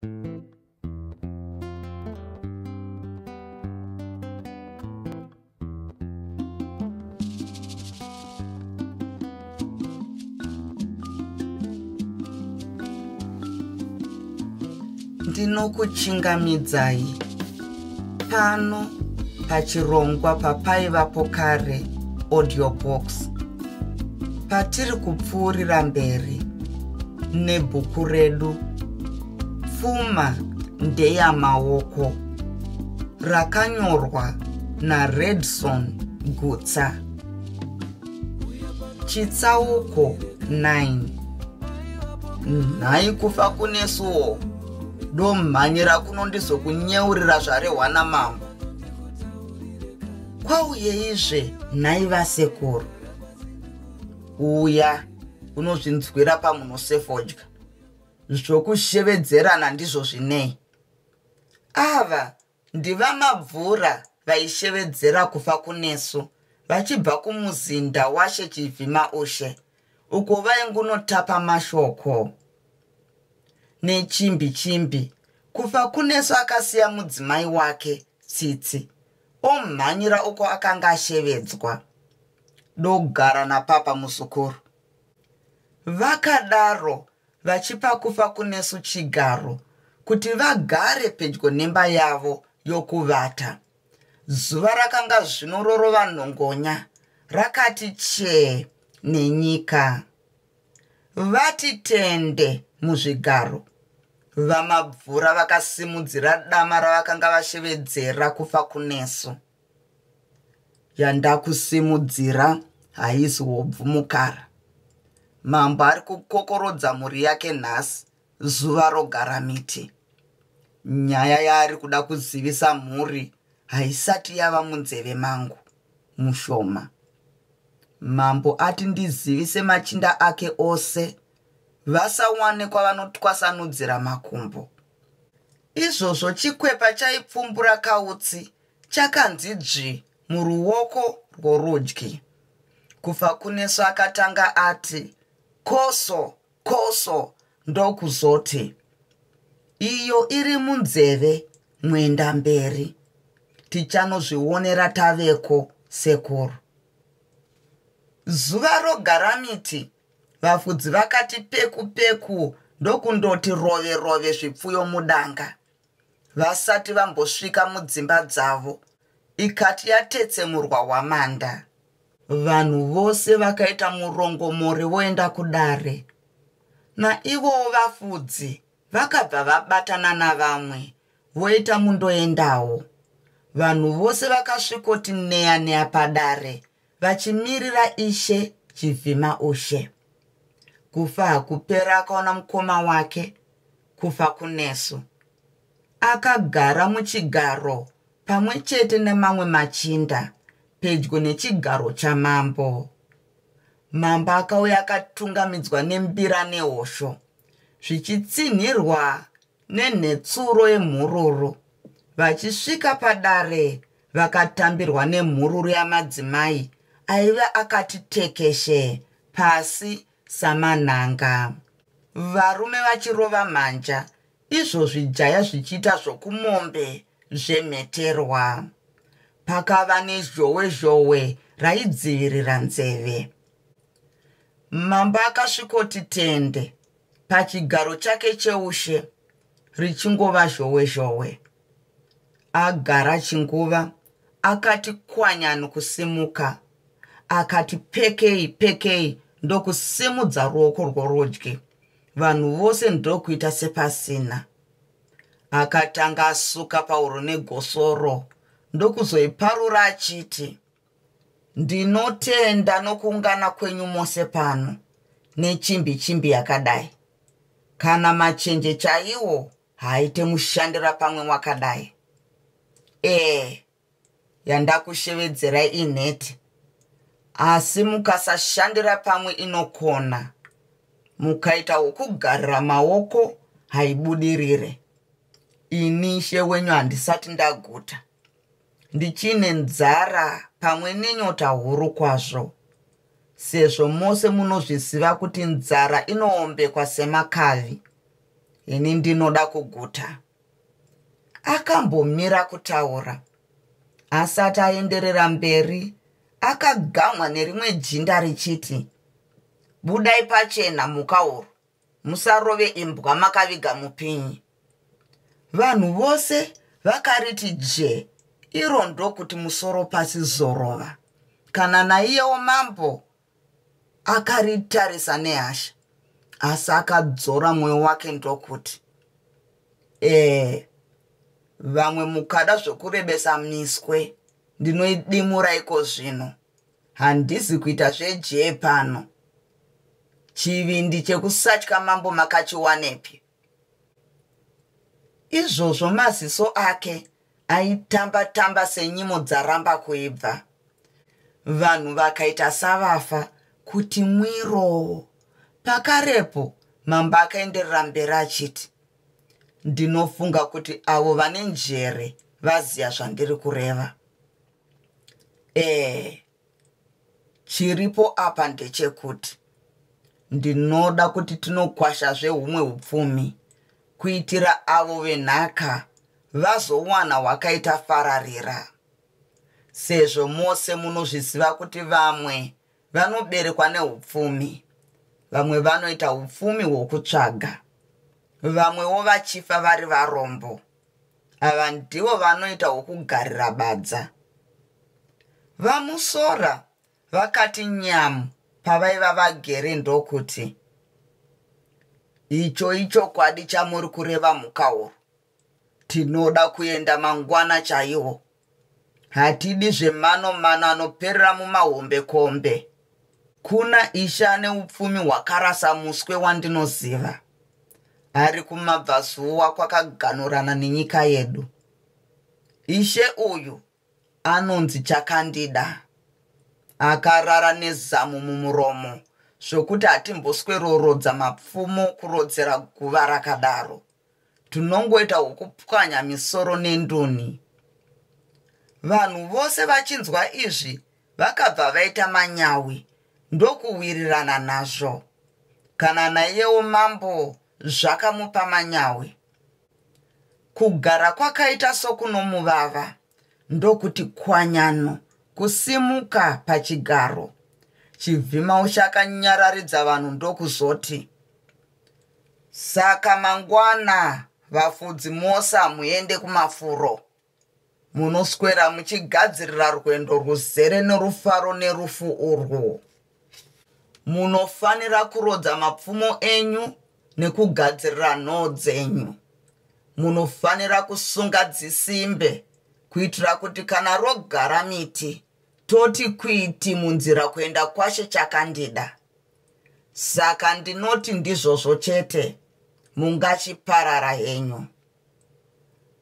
Ndinokuchingamidzai pano pachirongwa papaivapo kare audio box patiri kupfuurira mberi nebhuku redu Pfuma Ndeyamaoko rakanyorwa naRedson Gutsa. Chitsauko 9. Nhai kufa kunesuwo domhanyira kuno ndizokunyeurira zvarehwa namambo. Kwauyeizve nhai vasekuru? Uya unozvinzwira pamunhu sefodya. Zvokushevedzerana ndizvo zvinei? Ava ndiVaMabvura vaishevedzera kufa kunesu vachibva kumuzinda waShe Chivhimaushe uko vaingunotapa mashoko. Nechimbi chimbi Kufakunesu akasiya mudzimai wake, Tsitsi, omhanyira uko akanga ashevedzwa. Dogara napapa muzukuru. Vakadaro vachipa Kufakunesu chigaro kuti vagare pedyo nemba yavo yokuvata. Zuva rakanga zvino rorova nhongonya rakati chee nenyika. Vati tende muzvigaro, VaMabvura vakasimudzira dama ravakanga vashevedzera Kufakunesu. Yandakusimudzira haisi hobvu mukara. Mambo ari kukokorodza mhuri yake nhasi, zuva rogara miti. Nyaya yaari kuda kuzivisa mhuri haisati yava munzeve mangu mushoma. Mambo ati ndizivise machinda ake ose vasawane kwavanotwasanudzira makumbo. Izvozvo chikwepa chaipfumbura kautsi chakanzi dzvi muruoko rworudyi. Kufakunesu akatanga ati koso koso ndokuzoti iyo iri munzeve mwenda mberi tichanozvionera taveko sekuru. Zuva rogara miti vafudzi vakati peku peku ndokundoti rove rove zvipfuyo mudanga. Vasati vambosvika mudzimba dzavo ikati yatetsemurwa hwamanda. Vanhu vose vakaita murongomore voenda kudare. Naivowo vafudzi vakabva vabatana navamwe voita mundoendawo. Vanhu vose vakasvikoti neya neya padare vachimirira Ishe Chivhimaushe. Kufa hakupera akaona mukoma wake kufa kunesu. Akagara muchigaro pamwe chete nemamwe machinda pedyo nechigaro chamambo. Mambo akauya akatungamidzwa nembira nehosho zvichitsinhirwa nenhetsuro yemhururu. Vachisvika padare vakatambirwa nemhururu yamadzimai aive akati tekeshe pasi samanhanga. Varume vachirova mhanja izvo zvijaya zvichiita zvokumombe zvemheterwa. Pakava nezhowe zhowe raidzivirira nzeve. Mambo akasvikoti tende pachigaro chake cheushe richingova zhowe zhowe. Agara chinguva akati kwanyanu kusimuka akati pekei pekei ndokusimudza ruoko rworudyi vanhu vose ndokuita sepasina. Akatanga asuka pahuro negosoro ndokuzoiparura achiti Ndinotenda nokuungana kwenyu mose pano nechimbi chimbi yakadai. Kana machenje chaiwo haaite mushandira pamwe wakadai. Ee, yandakushevedzerai inhete asi mukasashandira pamwe inokona. Mukaita wokugarira maoko haibudirire. Ini ishe wenyu handisati ndaguta. Ndichine nzara pamwe nenyota huru kwazvo. Sezvo mose munozviziva kuti nzara inoombekwa semakavi. Ini ndinoda kuguta. Akambomira kutaura. Asati aenderera mberi, akagamwa nerimwe jinda richiti, Budai pachena mhuka huru, musarove imbwa makaviga mupinyi. Vanhu vose vakariti je, iro ndokuti musoro pasi zorova. Kana naiyewo mambo akaritarisa nehasha, asi akadzora mwoyo wake ndokuti, Ee, vamwe mukada zvokurebesa miswe, ndinoidimura iko zvino. Handizi kuita zvejee pano. Chivindi chekusatya mambo makachiwanepi? Izvozvo maziso ake aitamba-tamba senyimo dzaramba kuibva. Vanhu vakaita savafa kuti mwiro. Pakarepo mambo akaenderera mberi achiti, Ndinofunga kuti avo vane njere vaziya zvandiri kureva. Ee, chiripo apa ndechekuti ndinoda kuti tinokwashazve humwe upfumi kuitira avo venhaka vazowana hwakaita fararira. Sezvo mose munozviziva kuti vamwe vanoberekwa neupfumi, vamwe vanoita upfumi hwokutsvaga, vamwewo vachifa vari varombo. Ava ndivo vanoita hwokugarira badza. VaMusora vakati nyamu pavaiva vagere ndokuti, Icho ichokwadi chamuri kureva mhukahuru. Tinoda kuenda mangwana chaiwo. Hatidi zvemano mano anoperera mumahombekombe. Kuna ishe ane upfumi hwakarasa muswe wandinoziva. Ari kumabvazuva kwakaganurana nenyika yedu. Ishe uyu anonzi Chakandida. Akarara nezamu mumuromo zvokuti hatimboswerorodza mapfumo kurodzera guva rakadaro. Tinongoita hwokupwanya misoro nenduni. Vanhu vose vachinzwa izvi vakabva vaita manyawi ndokuwirirana nazvo. Kana naiyewo mambo zvakamupa manyawi. Kugara kwakaita sokunomuvava ndokuti kwanyanu kusimuka pachigaro. Chivhimaushe akanyararidza vanhu ndokuzoti, Saka mangwana vafudzi mose hamuende kumafuro. Munoswera muchigadzirira rwendo rwuzere nerufaro nerufu urwu. Munofanira kurodza mapfumo enyu nekugadzirira nhoo dzenyu. Munofanira kusunga dzisimbe kuitira kuti kana rogara miti toti kwiti munzira kuenda kwaShe Chakandida. Saka ndinoti ndizvozvo chete, mungachiparara henyu.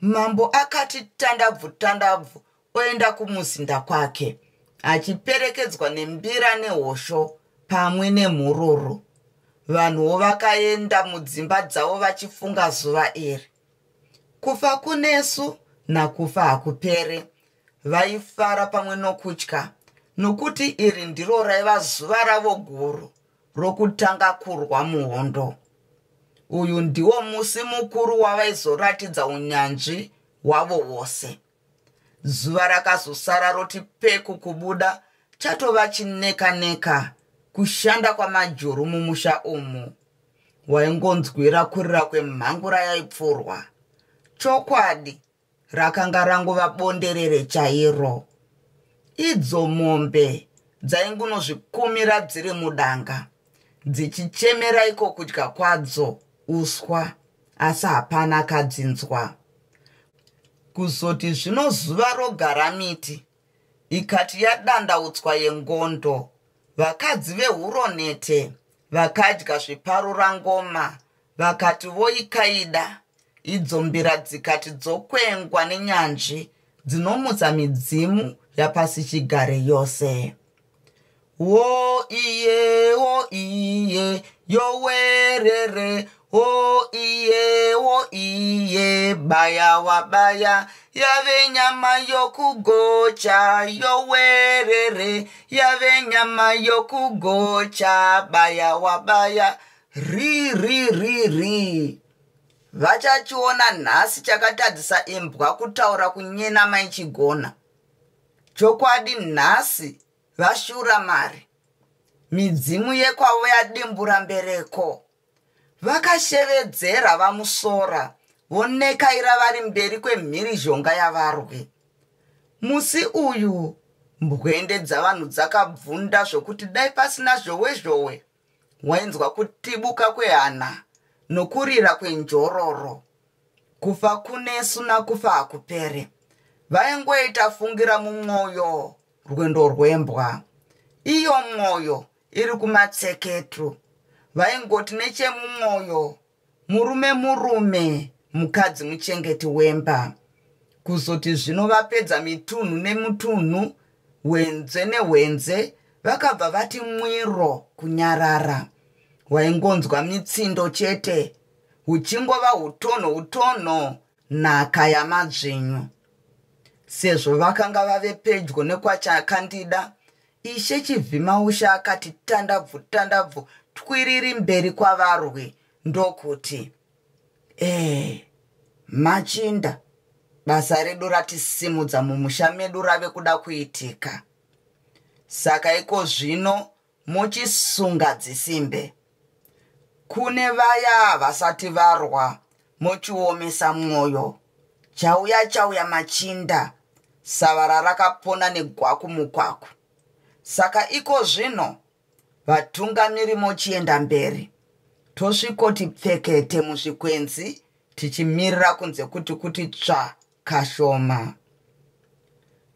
Mambo akati tandabvu tandabvu oenda kumuzinda kwake achiperekedzwa nembira nehosho pamwe nemhururu. Vanhuwo vakaenda mudzimba dzavo vachifunga zuva iri. Kufa kunesu nakufa hakupere. Vaifara pamwe nokutya nokuti iri ndiro raiva zuva ravo guru rokutanga kurwa muhondo. Uyu ndiwo musi mukuru wavaizoratidza unyanzvi hwavo hwose. Zuva rakazosara roti peku kubuda chatova chineka-neka kushanda kwamajuru mumusha umu. Waingonzwira kurira kwemhangura yaipfurwa. Chokwadi rakanga rangova bonderere chairo. Idzo mombe dzaingunozvikumira dziri mudanga dzichichemera iko kudya kwadzo uswa asi hapana akadzinzwa. Kuzoti zvino zuva rogara miti ikati yadandautswa yengondo vakadzi vehuronete vakadya zviparurangoma vakati voikaida idzo mbira dzikati dzokwengwa nenyanzvi dzinomutsa midzimu yapasichigare yose. Wo iye wo iye yowerere wo iye wo iye baya wabaya yave nyama yokugocha yowerere yave nyama yokugocha baya wabaya ri ri ri ri. Vachachiona nhasi chakatadzisa imbwa kutaura kunyenama ichigona. Chokwadi nhasi vashura mari. Midzimu yekwavo yadimbura mbereko. Vakashevedzera vaMusora vonekaira vari mberi kwemhirizhonga yavarwi. Musi uyu mbwende dzavanhu dzakabvunda zvokuti dai pasina zhowe-zhowe wainzwa kutibuka kwehana nokurira kwenjororo. Kufa kunesu nakufa hakupere. Vaingoita fungira mumwoyo rwendo rwembwa. Iyo mwoyo iri kumatseketu. Vaingoti nechemumwoyo murume murume mukadzi muchengeti wemba. Kuzoti zvino vapedza mitunhu nemutunhu, hwenze nehwenze, vakabva vati mwiro kunyarara. Waingonzwa mitsindo chete, huchingova hutonho hutonho nhaka yamadzvinyu. Sezvo vakanga vave pedyo nekwaChakandida, Ishe Chivhimaushe akati tandabvu tandabvu twiriri mberi kwavarwi ndokuti, Ee, machinda, basa redu ratisimudza mumusha medu rave kuda kuitika. Saka iko zvino mochisunga dzisimbe. Kune vaya vasati varwa mochiomesa mwoyo. Chauya chauya machinda, savara rakapona negwaku mukwaku. Saka iko zvino vatungamiri mochienda mberi. Tosvikoti pfekete muzvikwenzi tichimirira kunze kuti kuti tsva kashoma.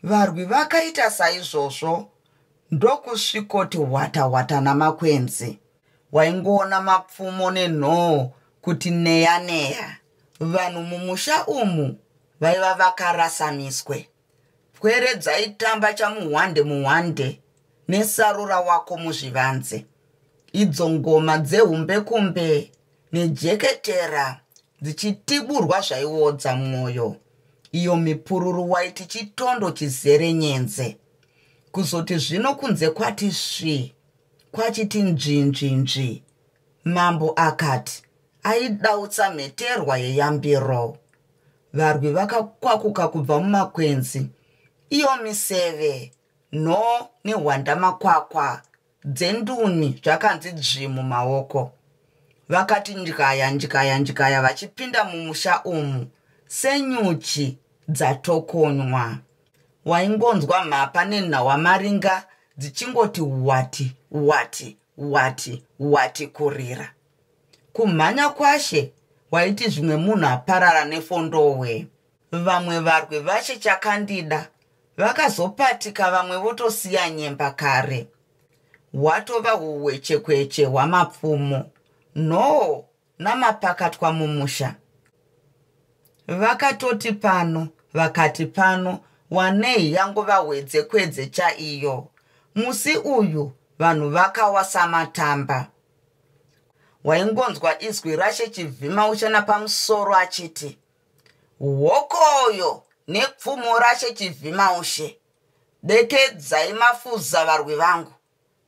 Varwi vakaita saizvozvo ndokusvikoti hwata hwata namakwenzi. Waingoona mapfumo nenhoo kuti neya neya. Vanhu mumusha umu vaiva vakarasa miswe. Pwere dzaitamba chamuhwande muhwande nesarura wako muzvivanze. Idzo ngoma dzehumbekumbe nejeketera dzichitiburwa zvaiodza mwoyo. Iyo mipururu waiti chitondo chizere nyenze. Kuzoti zvino kunze kwati svi, kwachiti nzvinzvinzvi. Mambo akati aidautsa mheterwa yeyambiro. Varwi vakakwakuka kubva mumakwenzi, iyo miseve, nhoo nehwandamakwakwa dzenduni zvakanzi dzvi mumaoko. Vakati ndyaya ndyaya ndyaya vachipinda mumusha umu senyuchi dzatokonywa. Waingonzwa mhapa nenhawamaringa dzichingoti wati wati wati wati kurira. Kumhanya kwashe waiti zvimwe munhu aparara nefondowe. Vamwe varwi vaShe Chakandida vakazopatika vamwe votosiya nyemba kare. Hwatova huhwechekweche hwamapfumo, nhoo namapakatwa mumusha. Vakatoti pano vakati pano wanei yangova hwedzekwedze chaiyo. Musi uyu vanhu vakawa samatamba. Waingonzwa izwi raShe Chivhimaushe napamusoro achiti, Hokoyo nepfumo raShe Chivhimaushe! Dekedzai mafuza varwi vangu!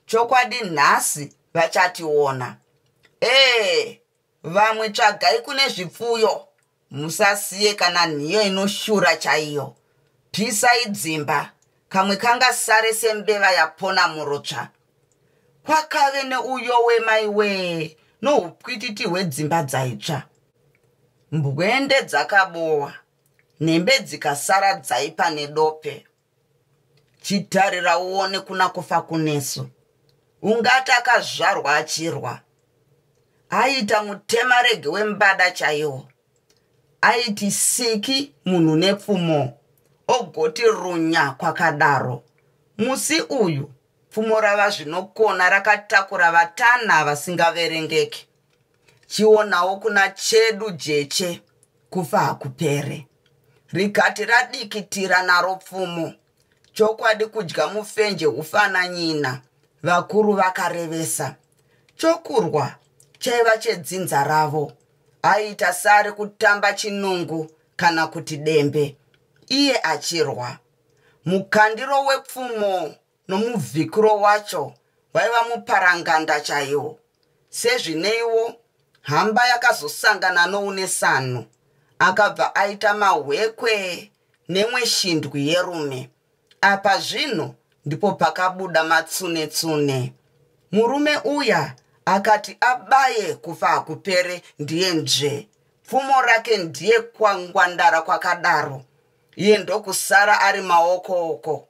Chokwadi nhasi vachationa. Ee, vamwe tsvagai kune zvipfuyo, musasiye kana nhiyo inoshura chaiyo. Pisai dzimba, kamwe kangasare sembeva yapona murutsva. Kwakave neuyowe maiwee noupwititi hwedzimba dzaitsva. Mbwende dzakabowa, nhembe dzikasara dzaipa nedope. Chitarira uone kuna kufa kunesu. Ungati akazvarwa achirwa. Aiita mutemarege wembada chaiwo. Aiti siki munhu nepfumo ogoti runya kwakadaro. Musi uyu pfumo raVaZvinokona rakatakura vatana vasingaverengeki. Chionawo kuna chedu jeche kufa hakupere. Rikati radikitira naro pfumo. Chokwadi kudya mufenje hufana nyina, vakuru vakarevesa. Chokurwa chaiva chedzinza ravo. Aiita seari kutamba chinungu kana kuti dembe, iye achirwa. Mukandiro wepfumo nomuvhikiro wacho waiva muparanganda chaiwo. Sezvineiwo, Hamba yakazosangana noune sanhu akabva aita mahwekwe nemwe shindwi yerume. Apa zvino ndipo pakabuda matsune-tsune. Murume uya akati abaye kufa hakupere ndiye nzve. Pfumo rake ndiye kwangwandara kwakadaro. Iye ndokusara ari maoko-oko.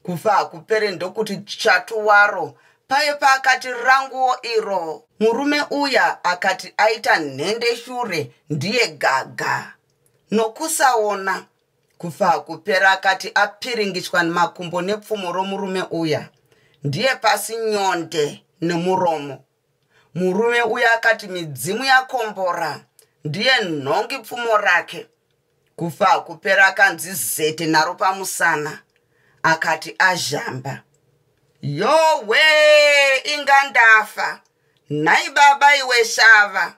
Kufa hakupere ndokuti tsvatu waro paye paakati ranguwo iro. Murume uya akati aita nhende shure ndiye gaga. Nokusaona Kufa hakupera akati apiringishwa makumbo nepfumo romurume uya ndiye pasi nyonde nemuromo. Murume uya akati midzimu yakombora ndiye nhongi pfumo rake. Kufa hakupera akanzi zete naro pamusana akati azhamba. Yowe inga ndafa nhai baba iwe shava.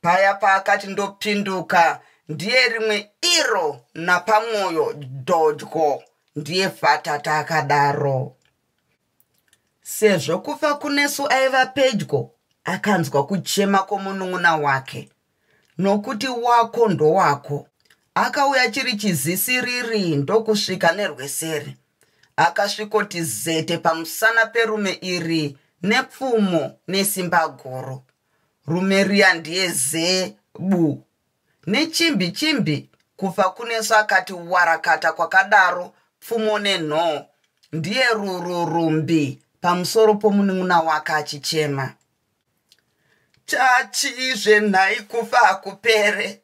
Paya paakati ndopinduka ndiye rimwe iro napamwoyo dhodyo ndiye fatata akadaro. Sezvo kufa kunesu aiva pedyo akanzwa kuchema kwomunun'una wake nokuti wako ndowako. Akauya chiri chizisiriri ndokusvika nerweseri. Akasvikoti zete pamusana perume iri nepfumo nesimba guru. Rume riya ndiye zee bu nechimbi chimbi kufa kunesu akati warakata kwakadaro pfumo nenhoo ndiye rururumbi pamusoro pomunun'una wake achichema. Chachizve nhai kufa hakupere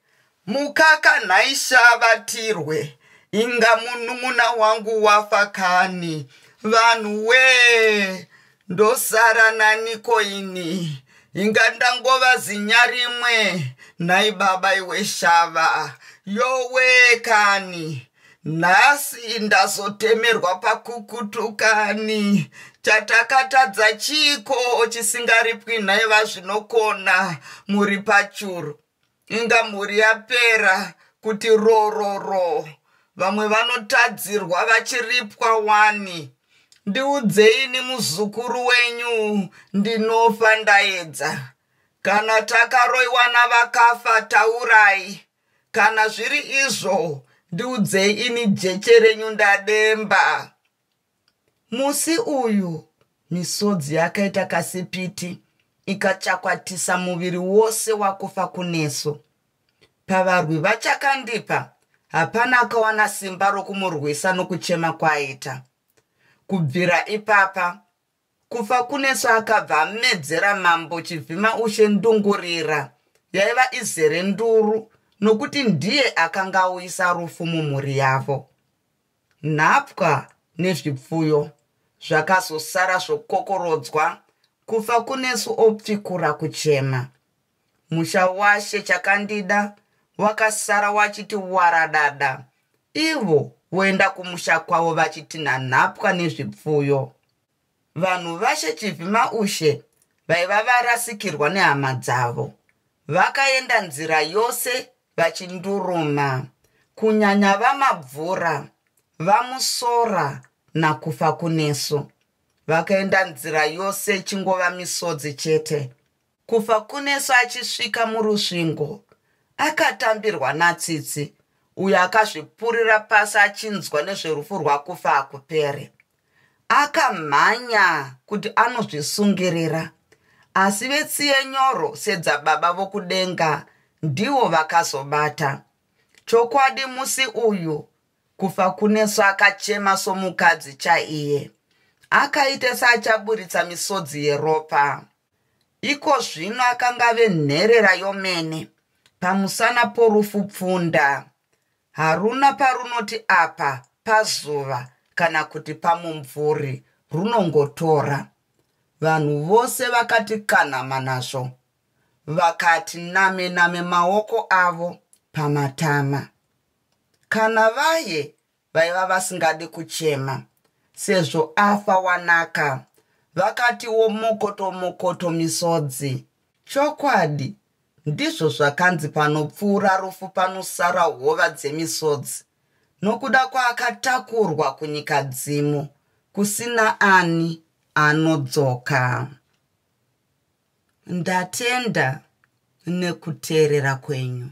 mukaka nhai shava tirwe inga munun'una wangu wafa kani vanhu wee ndosara naniko ini inga ndangova zinya rimwe nhai baba iwe shava yowe kani nhasi ndazotemerwa pakukutu kani chatakatadza chiiko chisingaripwi nhai vazvinokona muri pachuru Inga mhuri yapera kuti rororo vamwe vanotadzirwa vachiripwa wani. Ndiudzei ini muzukuru wenyu ndinofa ndaedza. Kana takaroiwa navakafa taurai. Kana zviri izvo ndiudzei ini jeche renyu ndademba. Musi uyu misodzi yakaita kasipiti ikachakwatisa muviri wose wakufa kuneso. Pavarwi vaChakandipa hapana akawana simba rokumurwisa nokuchema kwaaita. Kubvira ipapa, Kufakuneso akabva amedzera mambo Chivhimaushe ndungurira yaiva izere nduru nokuti ndiye akanga auyisa rufu mumhuri yavo. Nhapwa nezvipfuyo zvakazosara zvokokorodzwa Kufakunesu opfikura kuchema. Musha washe Chakandida wakasara wachiti waradada ivo voenda kumusha kwavo vachitinha nhapwa nezvipfuyo. Vanhu vashe Chivhimaushe vaiva varasikirwa nehama dzavo vakaenda nzira yose vachinduruma, kunyanya vaMabvura, vaMusora naKufakunesu. Vakaenda nzira yose ichingova misodzi chete. Kufakunesu achisvika murusvingo, akatambirwa naTsitsi uyo akazvipurira pasi achinzwa nezverufu rwaKufahakupere. Akamhanya kuti anozvisungirira asi vetsiye nyoro sedzababa vokudenga ndivo vakazobata. Chokwadi musi uyu Kufakunesu akachema somukadzi chaiye. Akaita seachaburitsa misodzi yeropa. Iko zvino akanga ave nherera yomene pamusana porufu pfunda. Haruna parunoti apa pazuva kana kuti pamumvuri runongotora. Vanhu vose vakati kanhama nazvo. Vakati name name maoko avo pamatama. Kana vaye vaiva vasingadi kuchema sezvo afa wanaka vakatiwo mokoto mokoto misodzi. Chokwadi ndizvo zvakanzi panopfuura rufu panosara hova dzemisodzi nokuda kwaakatakurwa kunyikadzimu kusina ani anodzoka. Ndatenda nekuteerera kwenyu.